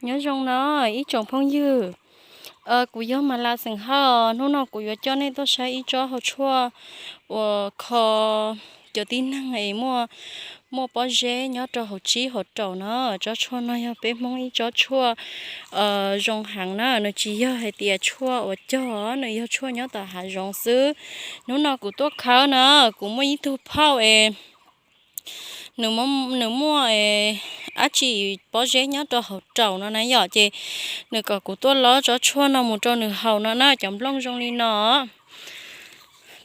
Nyob zoo no ib tsoom phooj ywg, kuv yog Mas Las xeem Hawj. Hnub no kuv yuav coj nej tuaj saib ib tsob hau tshuaj uas kho cov tib neeg es muaj, muaj pob zeb nyob rau hauv tsib hauv raum na. Tsob tshuaj no yog peb Hmoob ib tsob tshuaj zoo heev na, nws tsis yog hais tias tshuaj uas cog, nws yog tshuaj nyob tom hav zoov xwb. Hnub no kuv tuaj khawb na, kuv muaj ib tug phauj es nws muaj dab tsi pob zeb nyob rau hauv raum no na yom, ces nws kom kuv tuaj lob tsob tshuaj no mus rau nws haus no na. Cov nplooj zoo li no,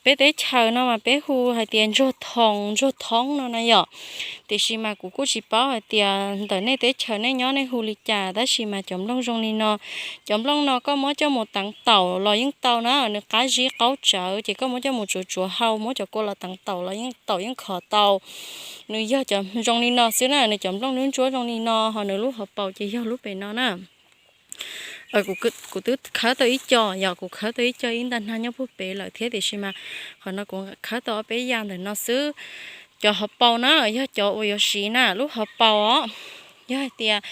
peb teb chaws no mas peb hu hais tias ntsuag thoos, ntsuag thoob no na yom. Tiam sis mas kuv kuj tsis paub hais tias ntawm nej teb chaws nej nyob nej hu li cas, tab sis mas cov nplooj zoo li no, cov nplooj no koj muab coj mus teev taum los yeej tau na, nws qab zib qaub tsawv, ces koj muab coj mus tsuav tsuav hau, muab cov kua los teev taum los yeej taum yeej khov tau. Nws yog cov zoo li no xwb na, nws cov nplooj ntsuab ntsuab zoo li no, ho nws lub hauv paus ces yog lub pem no na. Kuv twb khawb tau ib co, yog kuv khawb tau ib co ib ntag nag nyob puag pem lawm thiab, tiam sis mas qhov no kuv khawb tau ob peb yam ntawm no xwb. Cov hauv paus na yog cov uas yuav siv na, lub hauv paus os. Yog hais tias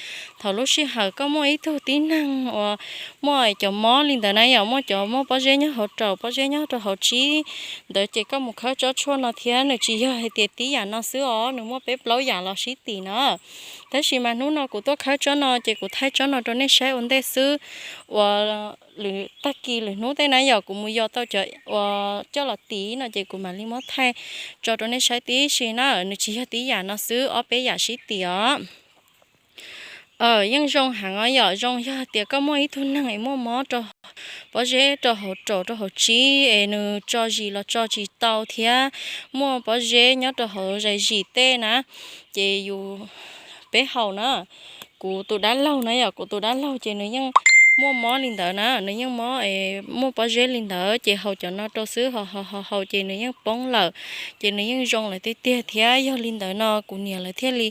thaum lub sij hawm koj muaj ib tug tib neeg uas muaj cov mob li ntawd na yom, muaj cov mob pob zeb nyob hauv raum, pob zeb nyob rau hauv tsib ntawd, ces koj mus khawb tsob tshuaj no thiab. Nws tsis yog hais tias tib yam no xwb os, nws muaj peb plaub yam los sib tim na. Tab sis mas hnub no kuv tuaj khawb tsob no ces kuv thaij tsob no rau nej saib ua ntej xwb. Uas lwm tag kis lwm hnub tej na yom, kuv mus yos tau cov uas coj los tiv no ces kuv mam li muab thaij tso rau nej saib tib si na. Nws tsis yog tib yam no xwb, ob peb yam sib tim os. Yeej zoo heev os yom, zoo yog tias koj muaj ib tug neeg es muaj mob rau pob zeb rau hauv raum rau hauv tsib es nws tso zis los tso tsis tau thiab muaj pob zeb nyob rau hauv zais zis tej na, ces yus, peb haus na. Kuv tus dab laug na yom, kuv tus dab laug ces nws yeej muaj mob li ntawd na, nws yeej mob, muaj pob zeb li ntawd ces haus cov no rau xwb, haus haus haus ces nws yeej poob lawm, ces nws yeej zoo lawm tiag tiag thiab. Yog li ntawd no kuv niam lawv thiaj li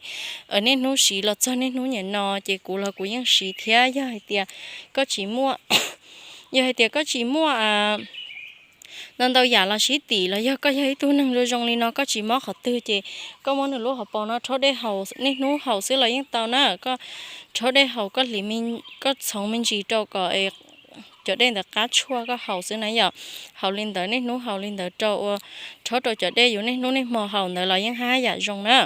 niaj hnub siv los txog niaj hnub niam no, ces kuv los kuv yeej siv thiab. Yog hais tias koj tsis muaj, yog hais tias koj tsis muaj ntau ntau yam los sib tim los yog koj yog ib tug neeg zoo zoo li no koj tsis mob qhov twg ces koj muab nws lub hauv paus no rhaub dej haus niaj hnub haus xwb los yeej tau na. Koj rhaub dej haus, koj hliv, koj txhoov me ntsis rau kom cov dej ntawd qab tshuaj koj haus xwb na yom. Haus li ntawd niaj hnub haus li ntawd rau ua, rhaub rau cov dej yus niaj hnub niaj hmo haus ntawd los yeej hab yam zoo na.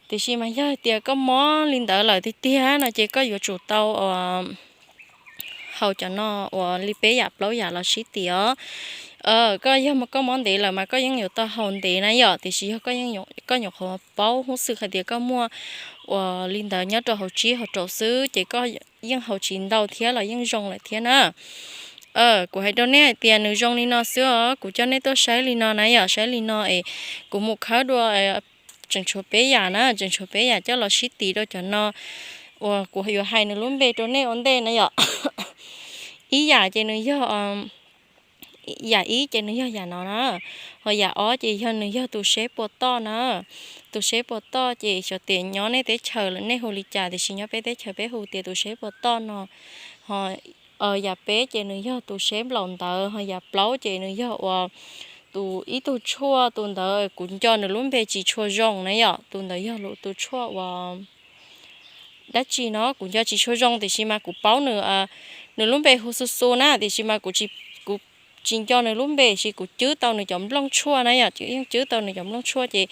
Tiam sis mas yog hais tias koj mob li ntawd lawm tiag tiag no ces koj yuav tsum tau haus cov no uas li peb yam plaub yam los sib tim os. Koj yog koj mob ntev lawm mas koj yeej yuav tau haus ntev na yom, tiam sis yog koj nyuam qhuav paub hub xwb hais tias koj muaj uas li ntawd nyob rau hauv tsib hauv raum xwb ces koj yeej haus tsis ntau thiab los yeej zoo lawm thiab na. Kuv hais rau nej hais tias nws zoo li no xwb os, kuv coj nej tuaj saib li no na yom, saib li no es kuv mus khawb dua tseem tshuav peb yam na, tseem tshuav peb yam coj los sib tim rau cov no uas kuv yuav hais nws lub npe rau nej ua ntej na yom. Ib yam ces nws yog, yam ib ces nws yog yam no na, ho yam ob ces yog nws yog tus seb puas toj na. Tus seb puas toj ces xyov tias nyob nej teb chaws nej hu li cas, tiam sis nyob peb teb chaws peb hu tias tus seb puas toj no. Ho yam peb ces nws yog tus seb nplaum ntawd, ho yam plaub ces nws yog uas tus ib tug tshuaj, tus ntawd kuv nco nws lub npe tsis tshua zoo na yom, tus ntawd yog tus tshuaj uas dab tsi no kuv nco tsis tshua zoo, tiam sis mas kuv paub nws, nws lub npe hu xu xu na, tiam sis mas kuv tsis nco nws lub npe, tiam sis kuv cwb tau nws cov nplooj tshuaj na yom, yeej cwb tau nws cov nplooj tshuaj ces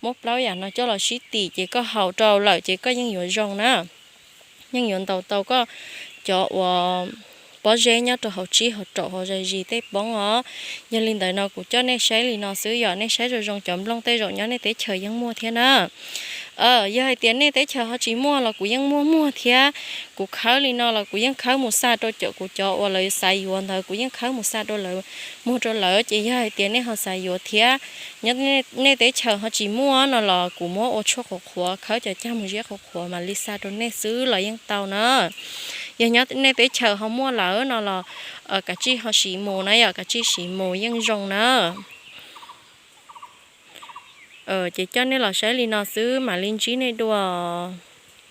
muab plaub yam no coj los sib tim ces koj haus rau lawm ces koj yeej yuav zoo na. Yeej yuav ntaus tau koj cov uas pob zeb nyob rau hauv tsib hauv raum hauv zais zis tej poob os. Yog li ntawd no kuv coj nej saib li no xwb yom, nej saib zoo zoo cov nplooj tej zaum nyob nej teb chaws yeej muaj thiab na. Yog hais tias nej teb chaws ho tsis muaj los kuv yeej muaj muag thiab. Kuv khawb li no los kuv yeej khawb mus xa rau cov, kuv cov uas lawv xav yuav ntawd kuv yeej khawb mus xa rau lawv, muag rau lawv. Ces yog hais tias nej ho xav yuav thiab, nyob nej teb chaws ho tsis muaj no los kuv muab ua tshuaj qhuav qhuav, khawb cov cag mus ziab qhuav qhuav mam li xa rau nej xwb los yeej tau na. Yog nyob nej teb chaws ho muaj lawm no los kav tsij ho siv mus na yom, kav tsij siv mus yeej zoo na. Ces coj nej los saib li no xwb mam li ntsib nej dua.